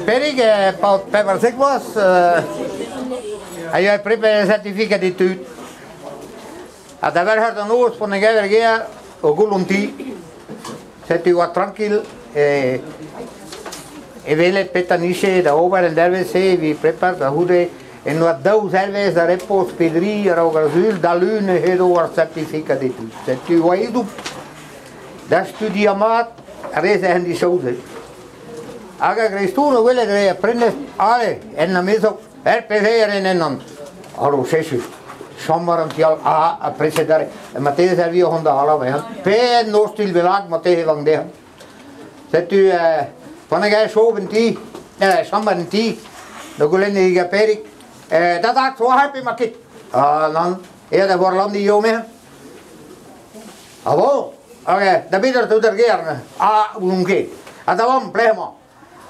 Perig, paotr 14 vloaz, a yoa prepet e certificat e tud. Ha da Verc'her da noz, p'on e gaver gêr, o goul an ti. Setu oa trankil e welet petra 'nije da ober en dervezh-se evit prepar da c'houde en doa daou zervezh da repoz pe dri a-raok ar sul, da lun edo ar certificat e tout. Setu oa edoù da studiañ mat a rez en disaoze. Hag a-greiz-tout o welet e prenestr ale en amezok Er pezer en ennon. Alo, setu. Chom war an ti all. Ah, ha preset adarre. Marteze servij oc'h da alav, hein. Pe en ostilh bennak marteze gant dezhañ. Setu, pan e chom en ti, chom en ti, da goulenn e gaperig, da dad, soa pe ma ket. Ah, nann, aet da Vorlandi eo, me. Ah bon? Ok, da bet eur d'ar gêr, Ah, ouzon ket. Ha da vamm, pelec'h emañ?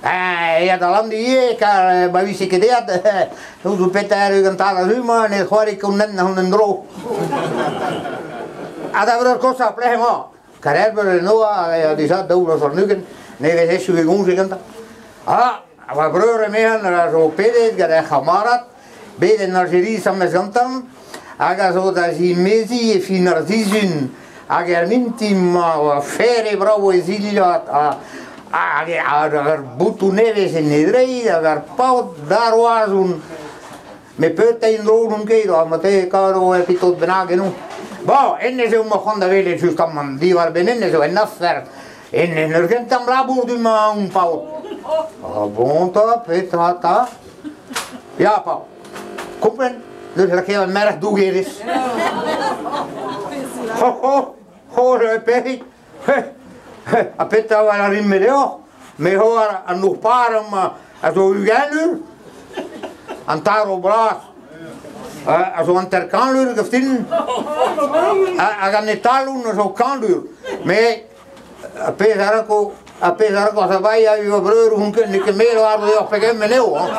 Ya da Landi ivez, kar ma vije ket aet, gouzout petra erru gant tad a-zu-mañ, ne c'hoari ket hon hon en-dro. Ha da vreur kosañ, pelec'h emañ? Kar Herbert eno a dija 22, nevez echu e goñje gantañ. Ah, va breur emezhan a zo pedet gant ur c'hamarad, bet en Aljeria asambles gantañ, hag a zo da zimeziñ e fin ar sizhun. Hag er mintin-mañ oa fere brav e zilhad ha hag ar botoù nevez en e dreid hag ar paotr da Roazhon. Met peurt en-dro n'on ket, ha marteze kado ur pitot bennak eno. Bon, hennezh eo ma c'hoant da welet justamant, diwar-benn hennezh eo en afer. En ur gentañ labour du-mañ on paotr. Ah bon 'ta, petra 'ta? Ya, paotr. Kompren, n'eus lakaet an merc'h dougerez. Ho, ho, ho, Perig, ha petra a rin-me deoc'h? Me ho an ourpar a zo 20 lur, an tarv bras a zo 50 lur gaftin, hag an etalon a zo 100 lur. Me Ar pezh a ranko ar pezh a ranko a vailh va breur n'eo ket me a lâro deoc'h pegement eo hañ.